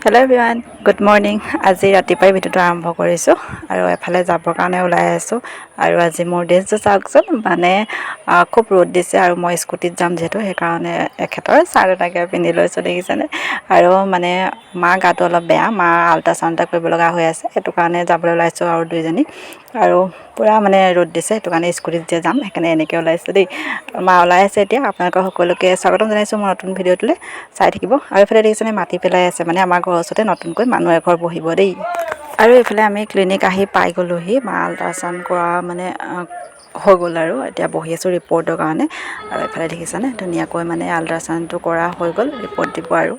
Hello' everyone, good morning. আজি ৰাতিপুৱাই ভিডিঅ'টো আৰম্ভ কৰিছোঁ আৰু এফালে যাবৰ কাৰণে ওলাই আছোঁ। আৰু আজি মোৰ ড্ৰেছটো চাওকচোন, মানে খুব ৰ'দ দিছে আৰু মই স্কুটিত যাম যিহেতু, সেইকাৰণে এখেতৰ চাৰ্ট এটাকে পিন্ধি লৈছোঁ, দেখিছেনে। আৰু মানে মা গাটো অলপ বেয়া, মা আল্ট্ৰাচাউণ্ড এটা কৰিব লগা হৈ আছে, সেইটো কাৰণে যাবলৈ ওলাইছোঁ আৰু দুইজনী। আৰু পূৰা মানে ৰ'দ দিছে, সেইটো কাৰণে স্কুটিত যে যাম সেইকাৰণে এনেকৈ ওলাইছোঁ দেই। মা ওলাই আছে এতিয়া। আপোনালোকৰ সকলোকে স্বাগতম জনাইছোঁ মোৰ নতুন ভিডিঅ'টোলৈ, চাই থাকিব। আৰু এইফালে দেখিছেনে মাটি পেলাই আছে, মানে আমাৰ ঘৰৰ ওচৰতে নতুনকৈ মানুহ এঘৰ বহিব দেই। আৰু এইফালে আমি ক্লিনিক আহি পাই গ'লোহি, মা আল্ট্ৰাচাউণ্ড কৰা মানে হৈ গ'ল আৰু এতিয়া বহি আছোঁ ৰিপৰ্টৰ কাৰণে। আৰু এইফালে দেখিছানে ধুনীয়াকৈ মানে আল্ট্ৰাচাউণ্ডটো কৰা হৈ গ'ল, ৰিপৰ্ট দিব। আৰু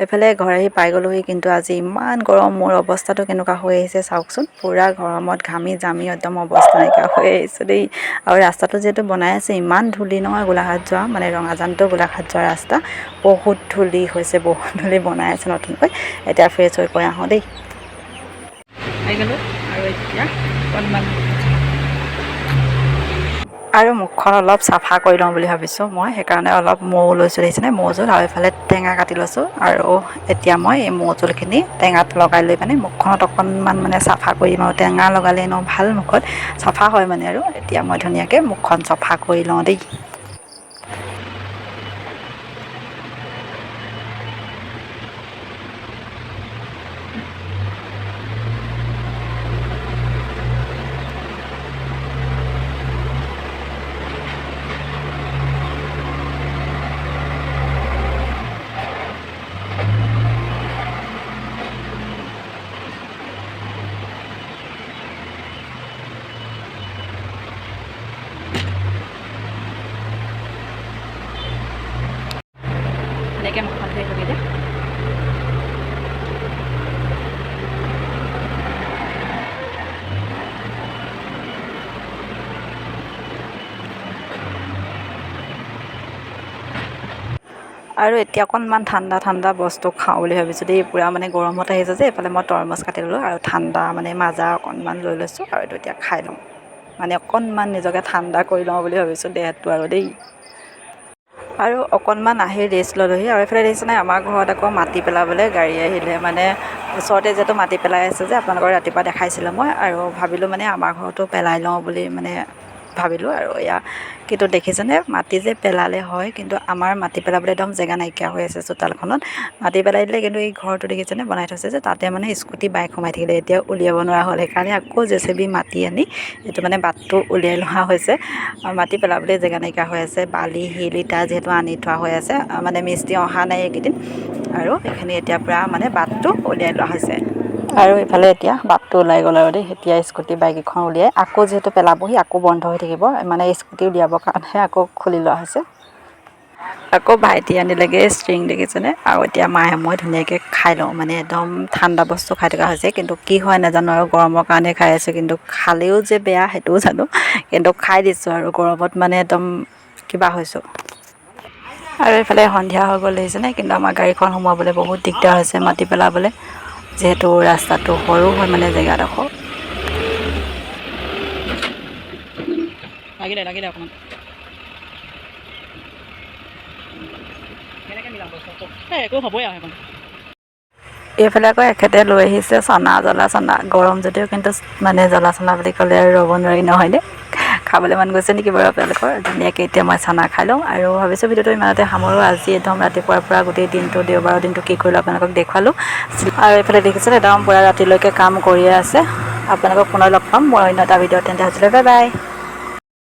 এইফালে ঘৰ আহি পাই গ'লোহি, কিন্তু আজি ইমান গৰম, মোৰ অৱস্থাটো কেনেকুৱা হৈ আহিছে চাওকচোন। পূৰা গৰমত ঘামি জামি একদম অৱস্থা নাইকিয়া হৈ আহিছে দেই। আৰু ৰাস্তাটো যিহেতু বনাই আছে, ইমান ধূলি নহয়, গোলাঘাট যোৱা মানে ৰঙাজান টু গোলাঘাট যোৱা ৰাস্তা বহুত ধূলি হৈছে, বহুত ধূলি, বনাই আছে নতুনকৈ। এতিয়া ফ্ৰেছ হৈ কৈ আহোঁ দেই। পাই গ'লোঁ আৰু এতিয়া অকণমান আৰু মুখখন অলপ চাফা কৰি লওঁ বুলি ভাবিছোঁ মই, সেইকাৰণে অলপ মৌ লৈছোঁ, দেখিছেনে মৌ জোল। আৰু এইফালে টেঙা কাটি লৈছোঁ। আৰু এতিয়া মই এই মৌ জোলখিনি টেঙাত লগাই লৈ মানে মুখখনত অকণমান মানে চাফা কৰিম। আৰু টেঙা লগালে এনেও ভাল, মুখত চাফা হয় মানে। আৰু এতিয়া মই ধুনীয়াকৈ মুখখন চাফা কৰি লওঁ দেই। এনেকৈ মুখখন ধুই আহিলোঁ এতিয়া। আৰু এতিয়া অকণমান ঠাণ্ডা ঠাণ্ডা বস্তু খাওঁ বুলি ভাবিছোঁ দেই। পূৰা মানে গৰমত আহিছে যে, এইফালে মই তৰমুজ কাটি ল'লোঁ আৰু ঠাণ্ডা মানে মাজা অকণমান লৈ লৈছোঁ। আৰু এইটো এতিয়া খাই লওঁ, মানে অকণমান নিজকে ঠাণ্ডা কৰি লওঁ বুলি ভাবিছোঁ দেহটো আৰু দেই। আৰু অকণমান আহি ৰেষ্ট ল'লোহি। আৰু এইফালে দেখিছেনে আমাৰ ঘৰত আকৌ মাটি পেলাবলৈ গাড়ী আহিলে, মানে ওচৰতে যিহেতু মাটি পেলাই আছে যে, আপোনালোকক ৰাতিপুৱা দেখাইছিলোঁ মই। আৰু ভাবিলোঁ মানে আমাৰ ঘৰতো পেলাই লওঁ বুলি মানে ভাবিলোঁ। আৰু এয়া কিন্তু দেখিছেনে মাটি যে পেলালে হয়, কিন্তু আমাৰ মাটি পেলাবলৈ একদম জেগা নাইকিয়া হৈ আছে চোতালখনত। মাটি পেলাই দিলে, কিন্তু এই ঘৰটো দেখিছেনে বনাই থৈছে যে, তাতে মানে স্কুটি বাইক সোমাই থাকিলে, এতিয়া উলিয়াব নোৱাৰা হ'ল। সেইকাৰণে আকৌ জেচিবি মাতি আনি এইটো মানে বাটটো উলিয়াই লোৱা হৈছে। মাটি পেলাবলৈ জেগা নাইকিয়া হৈ আছে, বালি শিল ইটা যিহেতু আনি থোৱা হৈ আছে, মানে মিস্ত্ৰী অহা নাই এইকেইদিন। আৰু এইখিনি এতিয়া পূৰা মানে বাটটো উলিয়াই লোৱা হৈছে। আৰু এইফালে এতিয়া বাটটো ওলাই গ'ল আৰু দেই। এতিয়া স্কুটি বাইক কেইখন উলিয়াই আকৌ যিহেতু পেলাবহি, আকৌ বন্ধ হৈ থাকিব, মানে স্কুটি উলিয়াবৰ কাৰণেহে আকৌ খুলি লোৱা হৈছে। আকৌ ভাইটি আনিলেগৈ ষ্ট্ৰিং, দেখিছেনে। আৰু এতিয়া মায়ে মই ধুনীয়াকৈ খাই লওঁ, মানে একদম ঠাণ্ডা বস্তু খাই থকা হৈছে। কিন্তু কি হয় নাজানো আৰু, গৰমৰ কাৰণে খাই আছোঁ, কিন্তু খালেও যে বেয়া সেইটোও জানো, কিন্তু খাই দিছোঁ আৰু গৰমত মানে একদম কিবা হৈছোঁ। আৰু এইফালে সন্ধিয়া হৈ গ'ল, দেখিছেনে। কিন্তু আমাৰ গাড়ীখন সোমোৱাবলৈ বহুত দিগদাৰ হৈছে মাটি পেলাবলৈ, যিহেতু ৰাস্তাটো সৰু হয় মানে জেগাডোখৰ। লাগিলে লাগিলে অকণমান কেনেকৈ মিলাম বস্তু, এই একো হ'বই আৰু সেইকণ। এইফালে আকৌ এখেতে লৈ আহিছে চানা, জ্বলা চানা। গৰম যদিও কিন্তু মানে জ্বলা চানা বুলি ক'লে আৰু ৰ'ব নোৱাৰি নহয়নে। খাবলৈ মন গৈছে নেকি বাৰু আপোনালোকৰ? ধুনীয়াকৈ এতিয়া মই চানা খাই লওঁ আৰু ভাবিছোঁ ভিডিঅ'টো ইমানতে সামৰোঁ। আজি একদম ৰাতিপুৱাৰ পৰা গোটেই দিনটো, দেওবাৰৰ দিনটো কি কৰিলোঁ আপোনালোকক দেখুৱালোঁ। আৰু এইফালে দেখিছে একদম পূৰা ৰাতিলৈকে কাম কৰিয়ে আছে। আপোনালোকক পুনৰ লগ পাম মোৰ অন্য এটা ভিডিঅ'ত। তেন্তে আজিলৈ বাই বাই।